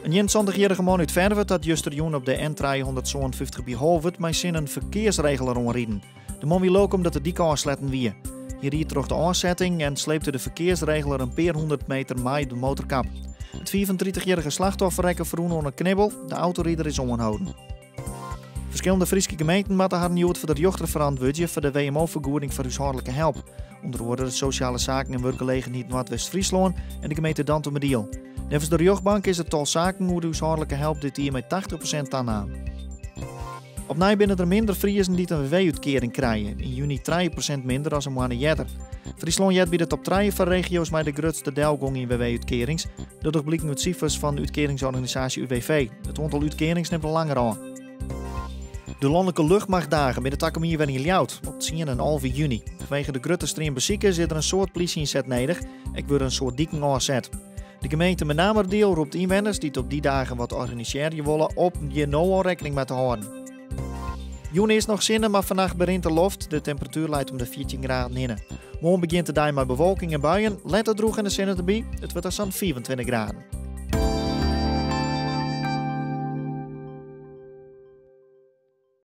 In 71-jierrige man út Ferwert hat justerjûn op de N357 by Holwert mei sin in ferkearsregeler oanriden. De man wie lilk omdat de dyk ôfsletten wie. Hy ried troch de ôfsetting en sleepte de ferkearsregeler in pear hûndert meter mei de motorkap. It 35-jierrige slachtoffer rekke ferwûne oan 'e knibbel. De autorider is oanholden. Ferskillende Fryske gemeenten moatte harren hjoed foar de rjochter ferantwurdzje foar de WMO-fergoeding foar húshâldlike help. Under oare de Sosjale Saken en Wurkgelegenheid Noardwest-Fryslân en de gemeente Dantumadiel. Neffens de rjochtbank is it tal saken oer de húshâldlike help dit jier mei 80% tanaam. Opnij binne der minder Friezen dy't in WW-útkearing krije, yn juny 3% minder as in moanne earder. Fryslân heart by de top trije fan regio's mei de grutste delgong yn WW-útkearings. Dat docht bliken út sifers fan útkearingsorganisaasje UWV. It oantal útkearings nimt al langer ôf. De lanlike luchtmachtdagen binne takom jier wer yn Ljouwert, op tsien en 11 juny. Fanwege de grutte stream besikers is der in soad plysje-ynset nedich. Ek wurde in soad diken ôfset. De gemeente Menameradiel ropt ynwenners dy't op dy dagen wat organisearje wolle op hjir no al rekkening mei te hâlden. Jûn is noch sinne, mar fannacht berint de loft. De temperatuer leit om de 14 graden hinne. Moarn begjint de dei mei bewolking en buien, letter drûch en de sinne derby. It wurdt dan sa'n 25 graden.